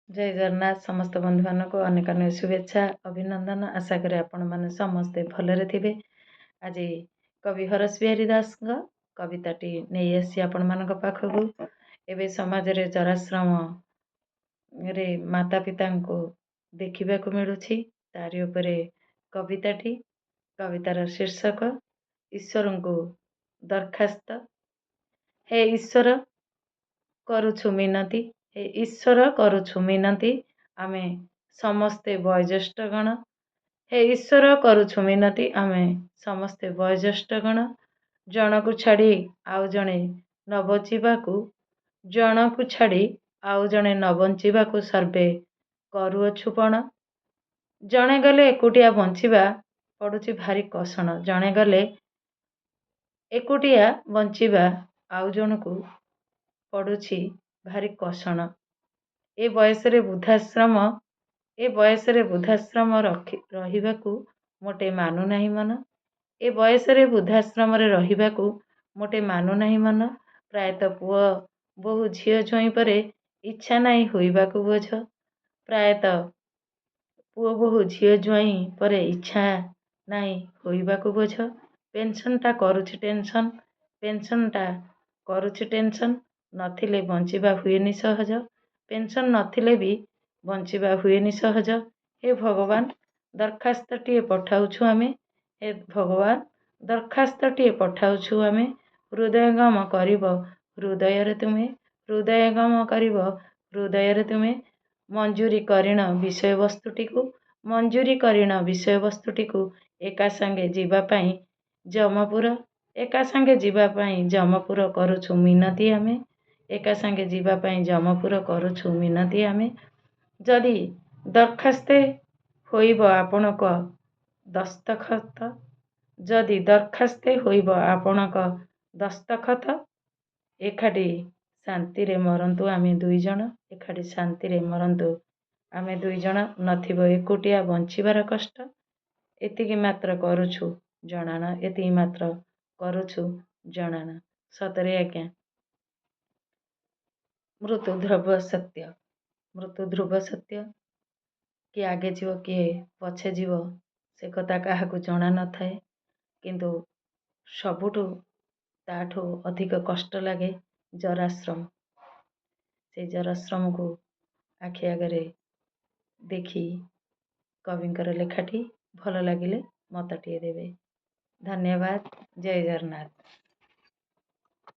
ଜୟ ଜଗନ୍ନାଥ। ସମସ୍ତ ବନ୍ଧୁମାନଙ୍କୁ ଅନେକ ଅନେକ ଶୁଭେଚ୍ଛା, ଅଭିନନ୍ଦନ। ଆଶା କରେ ଆପଣମାନେ ସମସ୍ତେ ଭଲରେ ଥିବେ। ଆଜି କବି ହରସ ବିହାରୀ ଦାସଙ୍କ କବିତାଟି ନେଇ ଆସିଛି ଆପଣମାନଙ୍କ ପାଖକୁ। ଏବେ ସମାଜରେ ଜରାଶ୍ରମରେ ମାତା ପିତାଙ୍କୁ ଦେଖିବାକୁ ମିଳୁଛି, ତାରି ଉପରେ କବିତାଟି। କବିତାର ଶୀର୍ଷକ ଈଶ୍ୱରଙ୍କୁ ଦରଖାସ୍ତ। ହେ ଈଶ୍ୱର କରୁଛୁ ମିନତି, ହେ ଈଶ୍ୱର କରୁଛୁ ମିନତି, ଆମେ ସମସ୍ତେ ବୟୋଜ୍ୟେଷ୍ଠଗଣ। ହେ ଈଶ୍ୱର କରୁଛୁ ମିନତି, ଆମେ ସମସ୍ତେ ବୟୋଜ୍ୟେଷ୍ଠଗଣ। ଜଣକୁ ଛାଡ଼ି ଆଉ ଜଣେ ନ ବଞ୍ଚିବାକୁ, ଜଣକୁ ଛାଡ଼ି ଆଉ ଜଣେ ନ ବଞ୍ଚିବାକୁ ସର୍ବେ କରୁଅଛୁ ପଣ। ଜଣେ ଗଲେ ଏକୁଟିଆ ବଞ୍ଚିବା ପଡ଼ୁଛି ଭାରି କଷଣ। ଜଣେ ଗଲେ ଏକୁଟିଆ ବଞ୍ଚିବା ଆଉ ଜଣକୁ ପଡ଼ୁଛି ଭାରି କଷଣ। ଏ ବୟସରେ ବୃଦ୍ଧାଶ୍ରମ, ଏ ବୟସରେ ବୃଦ୍ଧାଶ୍ରମ ରଖି ରହିବାକୁ ମୋଟେ ମାନୁନାହିଁ ମନ। ଏ ବୟସରେ ବୃଦ୍ଧାଶ୍ରମରେ ରହିବାକୁ ମୋଟେ ମାନୁନାହିଁ ମନ। ପ୍ରାୟତଃ ପୁଅ ବୋହୂ ଝିଅ ଜ୍ୱାଇଁ ପରେ ଇଚ୍ଛା ନାହିଁ ହୋଇବାକୁ ବୋଝ। ପ୍ରାୟତଃ ପୁଅ ବୋହୂ ଝିଅ ଜ୍ୱାଇଁ ପରେ ଇଚ୍ଛା ନାହିଁ ହୋଇବାକୁ ବୋଝ। ପେନ୍ସନ୍ଟା କରୁଛି ଟେନସନ୍, ପେନ୍ସନ୍ଟା କରୁଛି ଟେନସନ୍, ନଥିଲେ ବଞ୍ଚିବା ହୁଏନି ସହଜ। ପେନ୍ସନ୍ ନଥିଲେ ବି ବଞ୍ଚିବା ହୁଏନି ସହଜ। ହେ ଭଗବାନ ଦରଖାସ୍ତଟିଏ ପଠାଉଛୁ ଆମେ, ହେ ଭଗବାନ ଦରଖାସ୍ତଟିଏ ପଠାଉଛୁ ଆମେ, ହୃଦୟଙ୍ଗମ କରିବ ହୃଦୟରେ ତୁମେ, ହୃଦୟଙ୍ଗମ କରିବ ହୃଦୟରେ ତୁମେ। ମଞ୍ଜୁରି କରିଣ ବିଷୟବସ୍ତୁଟିକୁ, ମଞ୍ଜୁରି କରିଣ ବିଷୟବସ୍ତୁଟିକୁ, ଏକା ସାଙ୍ଗେ ଯିବା ପାଇଁ ଯମପୁର, ଏକା ସାଙ୍ଗେ ଯିବା ପାଇଁ ଯମପୁର କରୁଛୁ ମିନତି ଆମେ। ଏକା ସାଙ୍ଗେ ଯିବା ପାଇଁ ଯମପୁର କରୁଛୁ ମିନତି ଆମେ। ଯଦି ଦରଖାସ୍ତେ ହୋଇବ ଆପଣଙ୍କ ଦସ୍ତଖତ, ଯଦି ଦରଖାସ୍ତେ ହୋଇବ ଆପଣଙ୍କ ଦସ୍ତଖତ, ଏକାଠି ଶାନ୍ତିରେ ମରନ୍ତୁ ଆମେ ଦୁଇ ଜଣ, ଏକାଠି ଶାନ୍ତିରେ ମରନ୍ତୁ ଆମେ ଦୁଇ ଜଣ। ନଥିବ ଏକୁଟିଆ ବଞ୍ଚିବାର କଷ୍ଟ। ଏତିକି ମାତ୍ର କରୁଛୁ ଜଣାଣ, ଏତିକି ମାତ୍ର କରୁଛୁ ଜଣାଣ। ସତରେ ଆଜ୍ଞା, ମୃତ୍ୟୁ ଧ୍ରୁବ ସତ୍ୟ, ମୃତ୍ୟୁ ଧ୍ରୁବ ସତ୍ୟ। କିଏ ଆଗେ ଯିବ, କିଏ ପଛେ ଯିବ, ସେ କଥା କାହାକୁ ଜଣା ନଥାଏ। କିନ୍ତୁ ସବୁଠୁ ତାଠୁ ଅଧିକ କଷ୍ଟ ଲାଗେ ଜରାଶ୍ରମ। ସେଇ ଜରାଶ୍ରମକୁ ଆଖି ଆଗରେ ଦେଖି କବିଙ୍କର ଲେଖାଟି ଭଲ ଲାଗିଲେ ମତଟିଏ ଦେବେ। ଧନ୍ୟବାଦ। ଜୟ ଜଗନ୍ନାଥ।